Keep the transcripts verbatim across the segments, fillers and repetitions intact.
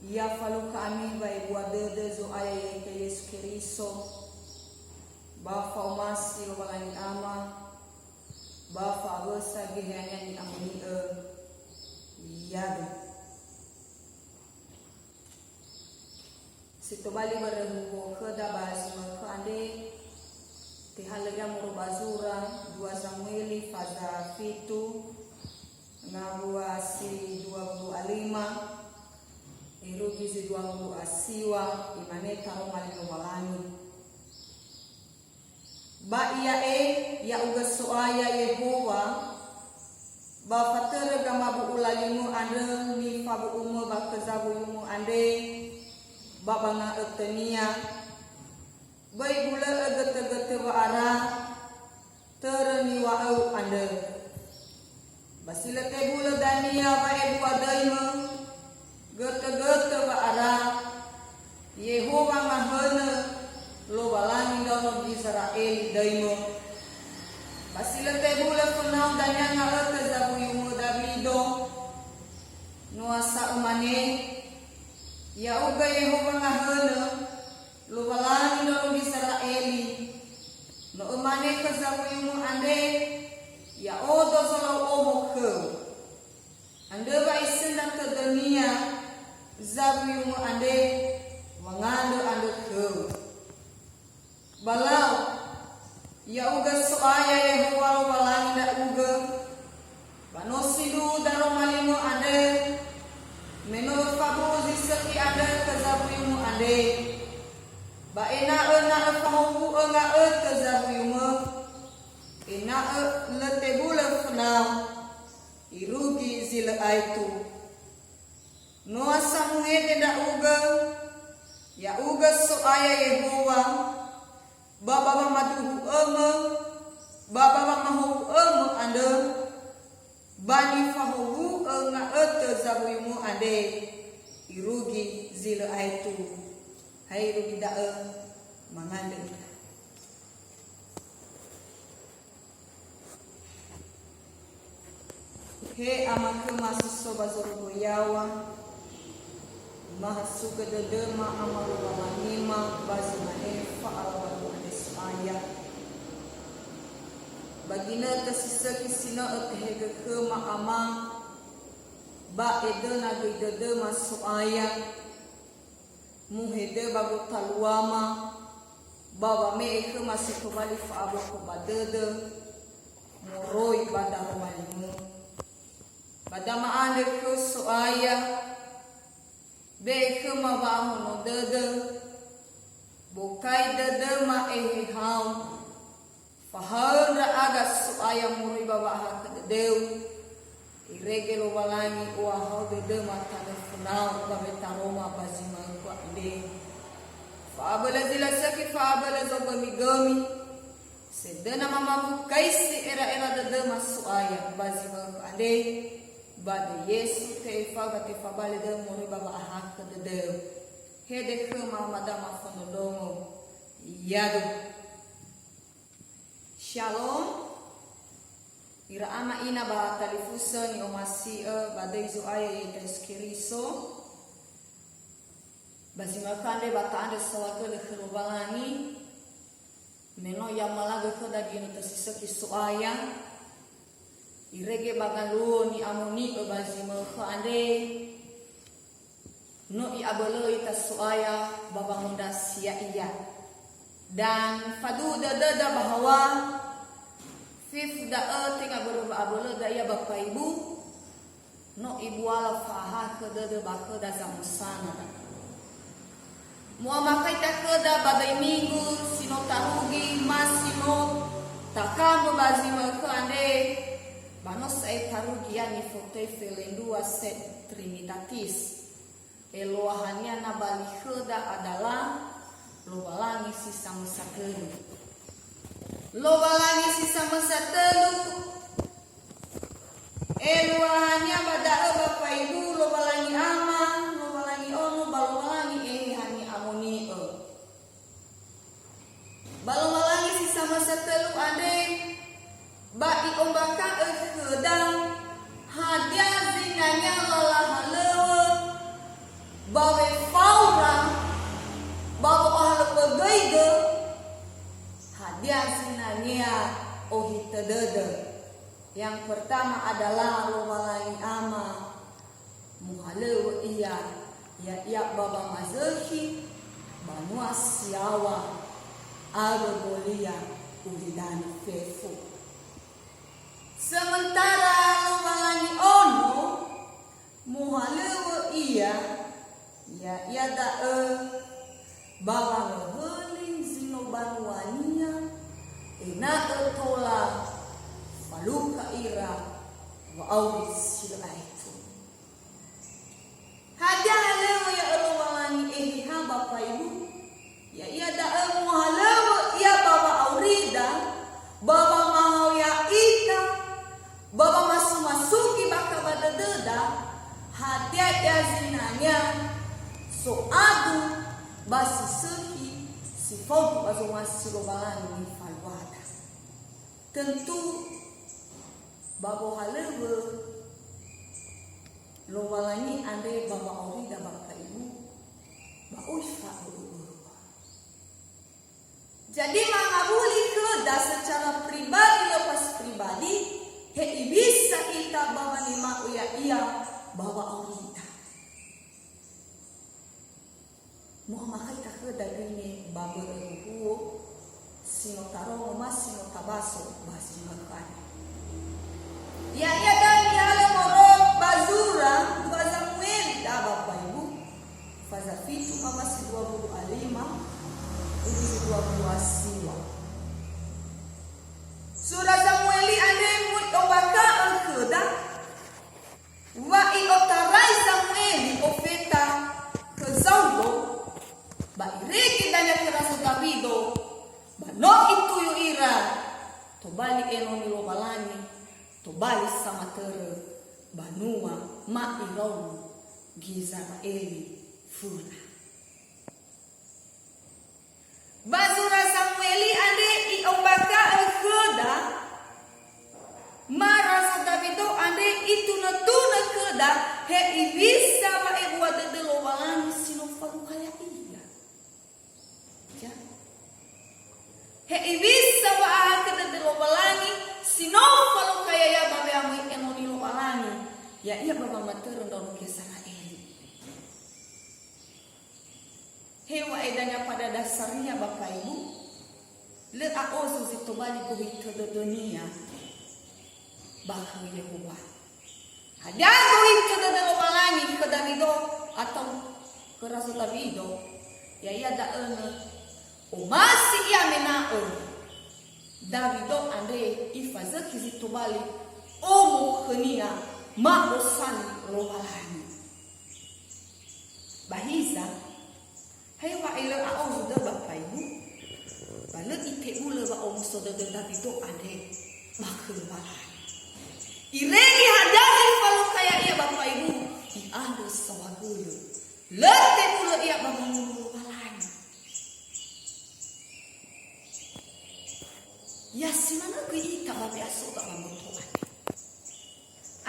Ya falukha ami wa'ebua dödö Zo'aya ya'ita Yesu Keriso, ba fa'omasi Lowalangi Ama, ba fa'abösa Geheha-Nia ni'amoni'ö. Yadu. Si tobali baröhu khöda ba zi ma'ökhö andre, tehalö ia moroi ba zura dua Samueli faza fitu, ngawua si dua puluh a lima, irugi zi dua puluh a siwa, imane taroma li Lowalangi. Ba ia'e, ya'ugö So'aya Yehowa, ba fatörö gamabu'ula limö andrö nifabu'umö ba khö zawuyumö andre, ba ba nga'ötönia, böi gulö'ö götögötö wa'ara, törö niŵa'öu andrö. Ba si lö tebulö dania wa'ebua döimö, götögötö wa'ara, Yehowa ngahönö, Lowalangi ndraono Gizera'eli döimö. Ba si lö tebulö fönau dania nga'ötö zawuyumö Dawido, noasa ömane, Ya'ugö Yehowa ngahönö, Lowalangi ndraono Gizera'eli. No ömane khö zawuyumö andre, Ya'odo zolau omo khöu. Andrö wa isöndra tödönia zawuyumö andre wangandrö andrö khöu. Ba lau, Ya'ugö So'aya Yehowa Lowalangi ndra'ugö, ba no sindruhu daroma limö andre, me no öfabu'u zi sökhi andrö khö zawuyumö andre. Ba ena'ö na öfahowu'ö nga'ötö zawuyumö, ena'ö lö tebulö fönau, irugi zi lö aetu. Noasa muhede ndra'ugö, Ya'ugö So'aya Yehowa, ba ba wamaduhu'ömö, ba ba wamahowu'ömö andrö, ba nifahowu'ö nga'ötö zawuyumö andre, irugi zi lö aetu. Hai irugi da'ö, mangandrö ita. He Ama khöma si so ba zorugo yaŵa, mahasugö dödöma Ama Lowalangima ba zi mane fa'alaŵa-Mu andre So'aya. Ba ginötö si sökhi si no Ötehegö khöma Ama, ba edöna göi dödöma So'aya, muhedö ba gotaluama, ba wame'e khöma si tobali fa'aboko ba dödö moroi ba daroma limö. Ba dama'andrö khöu So'aya, be'e khöma wa'ahono dödö, bokai dödöma Ehehau, fahaö ndra'aga So'aya moroi ba wa'ahakhö dödöu, irege Lowalangi ohahau dödöma tanö fönau ba wetaroma ba zi ma'ökhö andre. Fa'abölö zi lö sökhi, fa'abölö zogömigömi, sedöna mamawukaisi era'era dödöma So'aya ba zi ma'ökhö andre, ba döi Yesu te'efa'ö ba tefabali dödöu moroi ba wa'ahakhö dödöu. Hede khöma madama fondrondrongo. Yadu. Shalom. Ira ama ina ba talifusö ni'omasi'ö ba döi Zo'aya ya'ita Yesu Keriso. Ba zi ma'ökhö andre ba ta'andrö saohagölö khö Lowalangi. Me no i'amalagö khöda ginötö si sökhi So'aya. Irege ba ngaluo ni'amoni'ö ba zi ma'ökhö andre. No i'abölö ita So'aya ba wangondrasi ya'ia. Dan faduhu dödöda ba hawa, fefu da'ö tenga börö wa'abölöda ia ba faibu, no ibuala fa'ahakhö dödö ba khöda zamösana. Mu'amakhaita khöda ba döi Minggu si no tarugi, ma si no takambö ba zi ma'ökhö andre, ba no sa'ae tarugi ia nifotöi felendrua, sed Trinitatis. Eluahania na ba li khöda adalah Lowalangi si samösa tölu. Lowalangi si samösa tölu, eluahania ba da'ö ba faibu Lowalangi Ama, Lowalangi Ono, ba Lowalangi Eheha Ni'amoni'ö. Ba Lowalangi si samösa tölu andre, ba i'ombakha'ö khöda hadia zinga-Nia lala halöŵö ba Yang pertama adalah Lowalangi Ama, muhalöŵö Ia, ya'ia ba wamazökhi banua si yaŵa awö golia ulidanö fefu. Sementara Lowalangi Ono, muhalöŵö Ia, ya'ia da'ö ba wangöhöli zi no banua-Nia, ena'ö tola falukha ira wa'auri si lö aetu. Hadia halöŵö ya'ö Lowalangi Eheha ba faibu? Ya'ia da'ö muhalöŵö Ia ba wa'aurida, ba wamahaoya ita, ba wamasumasugi bakha ba dödöda, hadia ia zinangea, soadu, ba si sökhi, si faudu ba zomasi Lowalangi nifaluada. Tentu ba wohalöŵö Lowalangi andre ba wa'aurida ba faibu, ba oi fa'ö'ö'ö. Jadi, mangawuli khöda secara pribadi lepas pribadi, he iŵisa ita ba wanema'ö ya'ia ba wa'aurida. Mu'amakhaita khöda göi ne ba mbörö huhuo, si no tarongo ma si no tabaso ba zi manö khöda. Ya'ia da'ö nihalö moroi ba zura dua Samueli da ba faibu, faza fitu, ngawua si dua wulu a lima, ulu si dua wulu a siwa. Zura Samueli andre mu'ombaka'ö khöda, wa i'otarai Samueli ofeta khö Zaulo, ba irege dania khö Razo Dawido, ba no ituyu ira tobali enoni Lowalangi, tobali samatörö banua ma'iraono Gizera'eli föna. Ba zura Samueli andre i'ombaka'ö khöda, ma Razo Dawido andre itunö-tunö khöda, he iŵisa wa'ebua dödö Lowalangi si no falukha ya'ia. Ya. He iŵisa wa'ahakhö dödö Lowalangi si no falukha ya'ia ba we'amöi enoni Lowalangi, ya'ia ba wamatörö ndraono Gizera'eli. Heŵa'ae dania pada dasarnia ba faibu, lö a'ozo zi tobali gohitö dödönia ba khö Yehowa. Hadia gohitö dödö Lowalangi khö Dawido atau khö Razo Dawido? Ya'ia da'ö nö omasi ia me na'ö Dawido andre ifazökhi zi tobali omo khönia ma'osali Lowalangi. Ba hiza, heŵa'ae lö a'ozo dödö ba faibu, ba lö itebulö wa'omuso dödö Dawido andre ba khö Lowalangi. Irege hadia zi falukha ya'ia ba faibu, i'andrö saohagölö. Lö tebulö ia ba wangulu Lowalangi. Ya si manö göi ita ba we'asoda ba mboto andre.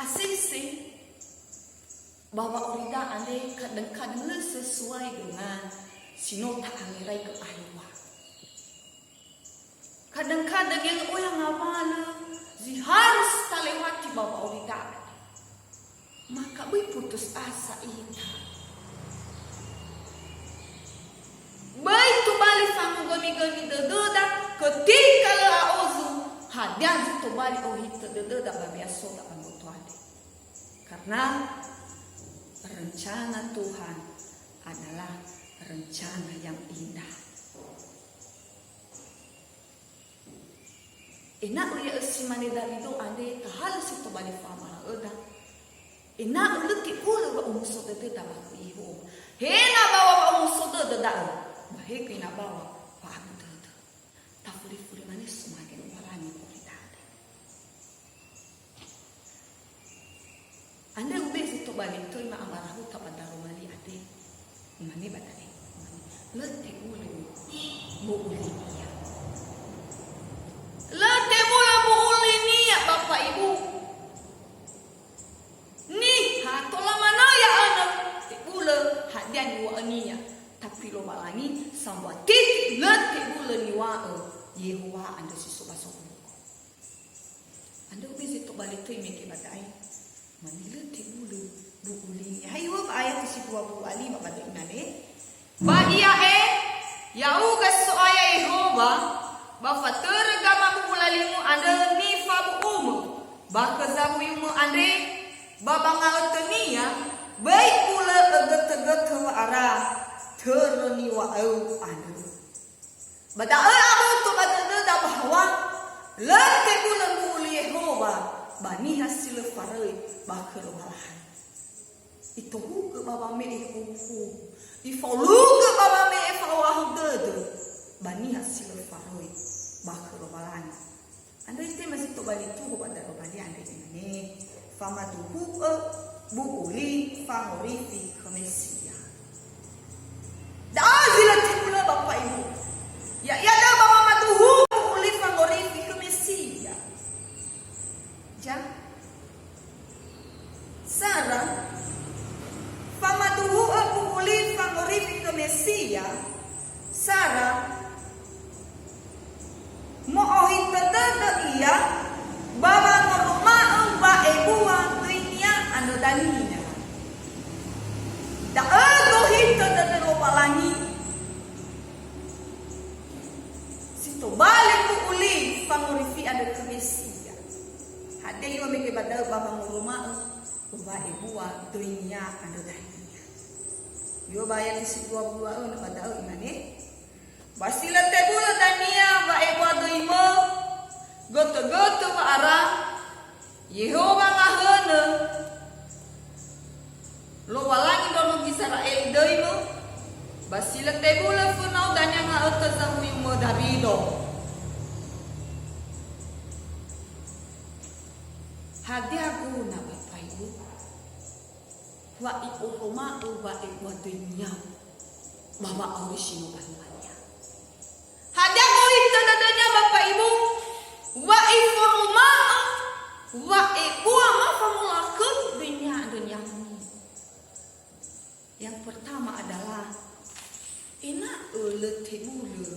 Asese, ba wa'aurida andre kadang-kadang lö sesuai dengan si no ta'angeraigö alua. Kadang-kadang ena'ö oya ngawalö zi harus talewati ba wa'aurida andre. Maka böi putus asa ita. Böi tobali fangogömi-gömi dödöda ketika lö a'ozo hadia zi tobali ohitö dödöda ba we'asoda ba mboto andre. Karena rencana Tuhan adalah rencana yang indah. Ena'ö ya'ö si mane Dawido andre tahalö si tobali fa'amala'öda, ena'ö lö tebulö wa'omuso dödöda ba khö Yehowa. He na bawa wa'omuso dödö da'ö, ba he göi na bawa fa'agu dödö. Tafuri-furi mane sumange Lowalangi khöda andre. Andre ube zi tobali töi ma'amarahuta ba daroma li andre. Imane ba da'e, imane, "Lö tebulö bo'ulinia." Lö tebulö bo'ulinia, Bapak Ibu. Niha tola manö ya'önö, tebulö hadia niŵa'önia. Tapi Lowalangi sambua titik lö tebulö niŵa'ö Yehowa andrö si so ba zorugo. Andrö ube zi to Tobali töi mege ba da'e. Manö lö tebulö bu'u linia. Hai wö ba ayat si dua puluh a lima ba da'e imane, "Ba ia'e, ya'ugö So'aya Yehowa, ba fatörö gamabu'u lalimu andrö nifabu'umö ba khö zawuyumö andre, ba ba nga'ötönia, böi ulö ögötögötö wa'ara törö niŵa'öu andrö." Ba da'ö aboto ba dödöda bahwa lö tebulö bu'u li Yehowa ba niha si lö faröi ba khö Lowalangi. Itohugö ba wame'e huhu, ifaolugö ba wame'e fa'o'ahu dödö ba niha si lö faröi ba khö Lowalangi. Andrö itema si tobali tuho ba daroma li andre imane, "Famaduhu'ö bu'u li fangorifi khö Mesia." Da'ö zi lö tebulö ba pa'ibu. Ya'ia da'ö ba mamaduhu'ö bu'u li fangorifi khö Mesia. Ja. Sara, famaduhu'ö bu'u li fangorifi khö Mesia, sara, mo'ohitö dödö ia ba wangoroma'ö wa'ebua döinia andrö dania. Da'ö gohitö dödö Lowalangi. Si tobali bu'u li fangorifi andrö khö Mesia. Hadia i'ohe mege ba da'ö ba wangoroma'ö wa'ebua döinia andrö dania. I'ohe ba ayat si dua puluh a enam ba da'ö imane, "Ba si lö tebulö dania wa'ebua döimö, götögötö wa'ara, Yehowa ngahönö, Lowalangi ndraono Gizera'eli döimö, ba si lö tebulö fönau dania nga'ötö zawuyumö Dawido." Hadia guna, Bapak Ibu, wa i'oroma'ö wa'ebua döinia ba wa'auri si no banua-Nia? Hadia gohitö dödönia, Bapak Ibu, wa iforoma'ö wa'ebua ma fangolakhö döinia andrö ni'amoni'ö? Yang pertama adalah, ena'ö lö tebulö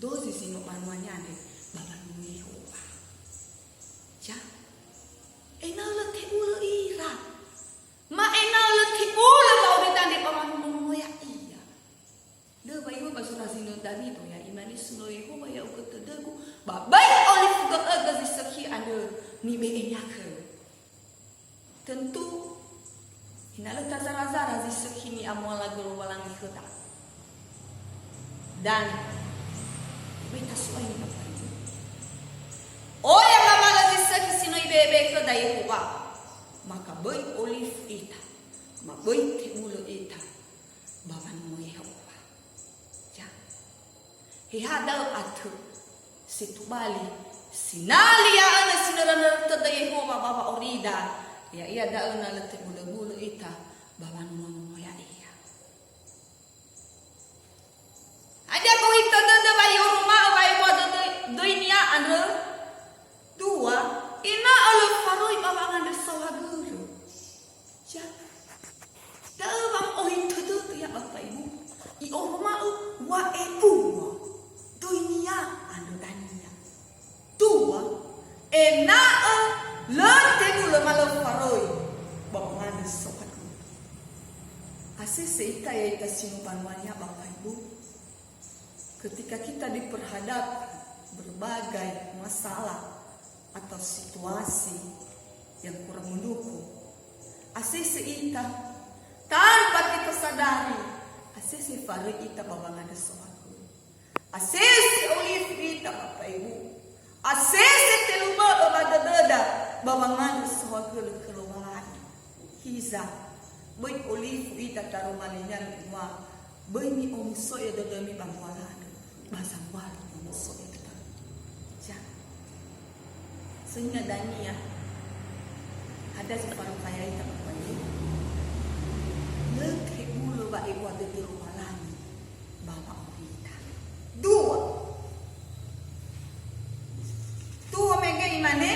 dozi si no banua-Nia andre ba wanua Yehowa. Ya, ena'ö lö tebulö ira. Ma ena'ö lö tebulö wa'aurida andre ba wanua Nono Ya'ia. Lö wa iŵa'ö ba zura zi no Dawido, ya, imane, "Sunoi Yehowa ya'ugö tödögu, ba böi olifu gö'ögö zi sökhi andrö nibe'e-Nia khöu." Tentu, ena'ö lö tazara-zara zi sökhi ni'amualagö Lowalangi khöda. Dan, böi tasu'aini, Bapak Ibu. Oya ngawalö zi sökhi si no ibe'e-be'e khöda Yehowa, maka böi olifu ita, ma böi tebulö ita ba wanua Yehowa. Ya. He hadia da'ö atö si tobali, sinali ya'önö sinörö-nörö tödö Yehowa ba wa'aurida, ya'ia da'ö na lö tebulö-bulö ita ba wanua Nono Ya'ia. Hadia gohitö dödö wa i'oroma'ö wa'ebua dödö döinia andrö? Dua, ena'ö lö faröi ba wangandrö saohagölö. Ya. Da'ö wa'ohitö dödö, ya, Bapak Ibu. I'oroma'ö wa'ebua döinia andrö dania. Dua, ena'ö lö tebulö ma lö faröi ba wangandrö saohagölö. Asese ita, ya'ita si no banua-Nia, Bapak Ibu. Ketika kita diperhadap berbagai masalah atau situasi yang kurang mendukung, asese ita, tanpa kita sadari, asese faröi ita ba wangandrö saohagölö. Asese olifu ita, Bapak Ibu. Asese telumö'ö ba dödöda ba wangandrö saohagölö khö Lowalangi. Hiza, böi olifu ita taroma linia, böi mi'omuso'ö dödömi ba mbuala andrö, ba zangwalu mi'omuso'ö dödömi. Ya. Sehingga dania, hadia zi farokaya ita, Bapak Ibu? Lö tebulö wa'ebua dödö Lowalangi ba wa'aurida. Dua. Dua mege imane,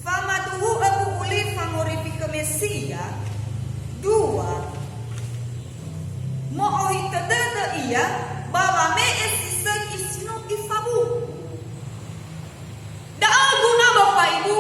famaduhu'ö bu'u li fangorifi khö Mesia. Dua. Mo'ohitö dödö ia ba wame'e si sökhi si no ifabu'u. Da'ö guna, Bapak Ibu,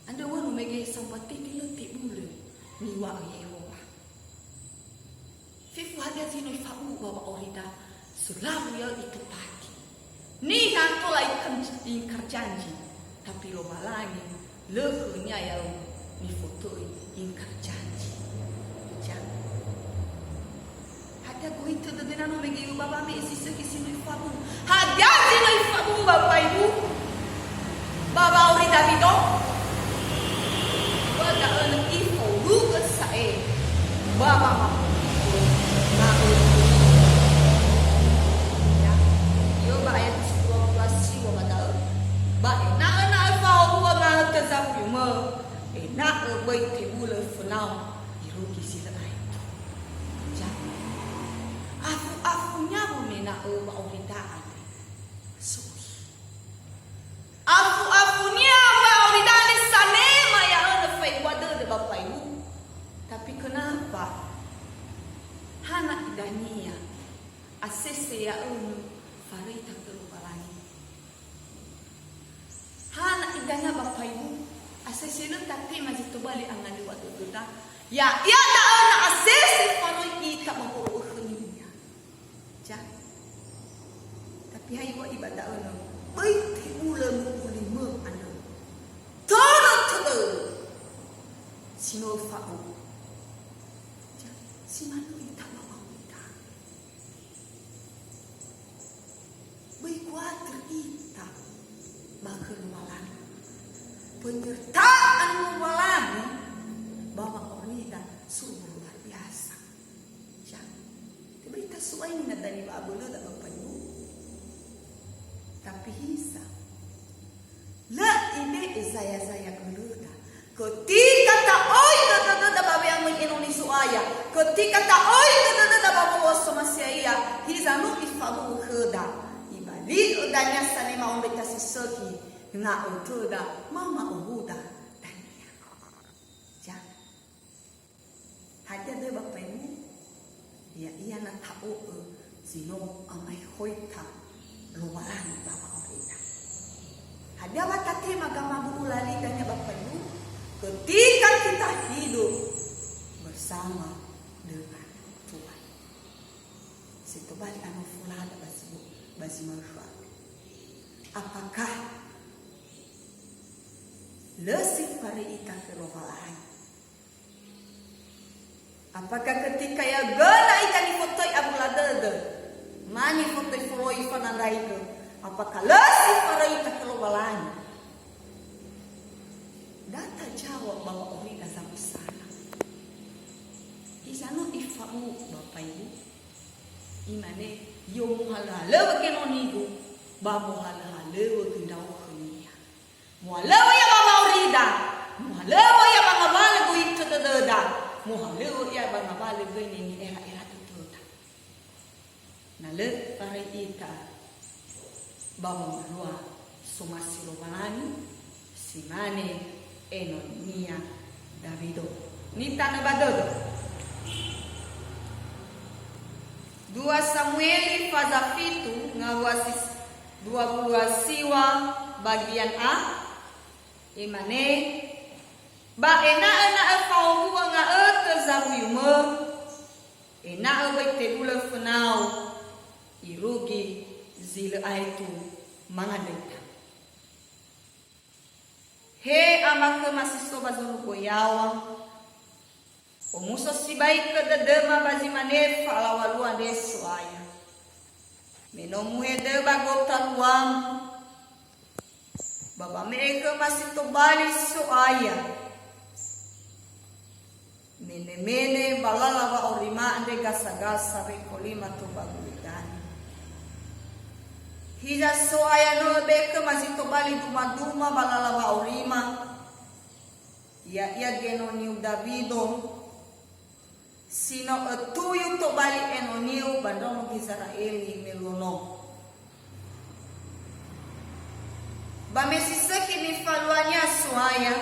Andrö wönu mege sambatete lö tebulö niŵa'ö Yehowa. Fefu hadia zi no ifabu'u ba wa'aurida, selalu ya'ö itepati. Niha tola ikan-, ingkar janji, tapi Lowalangi lö khönia ya'ö nifotöi ingkar janji. Ja. Hadia gohitö dödöna no mege ya'ö ba wame'e si sökhi si no ifabu'u? Hadia zi no ifabu'u ba wa'aurida? Ba wa'auri Dawido? Ba da'ö lö ifaulugö sa'ae ba wamahoi'ö na'ö. Ya. Ya'ö ba ayat sepuluh dua siwa ba da'ö. Ba ena'ö na öfaohua nga'ötö zawuyumö, ena'ö böi tebulö fönao irugi zi lö aetu. Ja. Afu-afunia wamena'ö wa'aurida andre. Soi. Afu-afunia wa'aurida andre sanema ya'ö nö faewa dödö ba wa'aurida. Tapi kenapa? Hana idania asese ya'ö nö faröi ta khö Lowalangi. Hana idania ba wa'aurida, asese lö tatema zi tobali angalua dödöda. Ya'ia da'ö na asese faröi ita ba wolo'ö khönia. Ja. Tapi ha iŵa'ö ba da'ö nö, böi tebulö mu'ulimö andrö. Tödö-tödö si no öfabu'u. Ja, si manö ita ba wa'aurida. Böi kuatir ita ba khö Lowalangi. Penyertaan Lowalangi ba wa'aurida sungguh luar biasa. Ja. Tebai tasu'aini na dania wa'abölöda ba wa'aurida. Tapi hiza. Lö ibe'e zaya-zaya gölöda. Ketika ta'oigö dödöda ba we'amöi enoni Zo'aya. Ketika ta'oigö dödöda ba wolo'ö somasi ya'ia. Hiza no ifabu'u khöda. Ibali'ö dania sanema ombe ta si sökhi. Nga'ötöda, ma ma'owuda dania. Ja. Hadia döi ba wa'aurida? Ya'ia na ta'o'ö zi no amaehoita Lowalangi ba wa'aurida. Hadia wa tatema gamabu'u lalida nia ba wa'aurida? Ketika kita hidup bersama dengan Tuhan. Si tobali anofulada ba zi, ba zi ma'ökhö. Apakah lö si faröi ita khö Lowalangi? Apakah ketika ya'ö göna ita nifotöi abula dödö, ma nifotöi foloi fanandraigö, apakah lö si faröi ita khö Lowalangi? Da tajawab ba wa'aurida zamösana. Hiza no ifabu'u ba wa'aurida. Imane, "Yo mohalöhalöŵö genonigu, ba mohalöhalöŵö göi ndra'o khönia." Mohalöŵö ia ba wa'aurida, mohalöŵö ia ba ngawalö gohitö dödöda, mohalöŵö ia ba ngawalö göi ni'era'era dödöda. Na lö faröi ita ba wa'aurida somasi Lowalangi, si mane enonia Dawido. Nitanö ba dödö. Dua Samueli faza fitu ngawua si dua puluh siwa bagian A, imane, "Ba ena'ö na öfaohua nga'ötö zawuyumö, ena'ö böi tebulö fönao irugi zi lö aetu mangandröta." He Ama khöma si so ba zorugo yaŵa, omuso sibai khö dödöma ba zi mane fa'alawalua andre So'aya. Me no muhedö ba gotaluamu, ba wame'e khöma si tobali So'aya. Mene-mene ba lala wa'aurima andre gasa-gasa wekholima tou ba gulidanö. Hiza So'aya no öbe'e khöma zi tobali duma-duma ba lala wa'aurima, ya'ia genoniu Dawido, si no ötuyu tobali enoniu ba ndraono Gizera'eli me luo no. Ba me si sökhi nifaluania So'aya,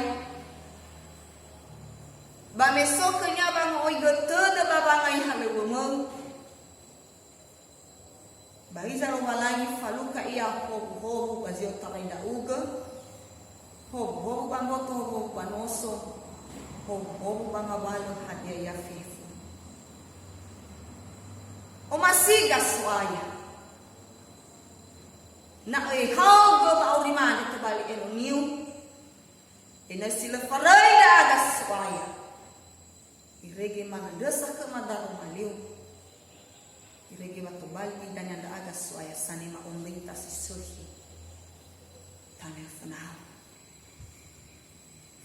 ba me so khönia wango'oigö tödö ba wangai halöŵömö, ba hiza Lowalangi falukha ia howuhowu ba zi otarai ndra'ugö, howuhowu ba mboto, howuhowu So, howu-howu ba ngawalö hadia ia fefu. Omasiga So'aya. Na öhaogö wa'aurima andre tobali enoniu, ena'ö si lö faröi ndra'aga So'aya. Irege manandrösa khöma daroma liu. Irege wa tobali idania ndra'aga So'aya sanema omöita si sökhi. Tanö fönau.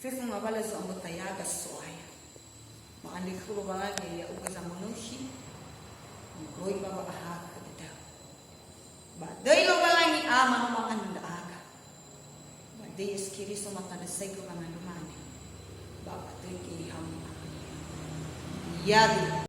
Fefu ngawalö zo'anggota ya'aga So'aya. Ma'andrö khö Lowalangi ya'ugö zamönökhi, moroi ba wa'ahakhö dödöu. Ba döi Lowalangi Ama no mangandrö ndra'aga. Ba döi Yesu Keriso matandrösaigö wangandröma andre. Ba, ba döi Geheha Ni'amoni'ö. Yadu.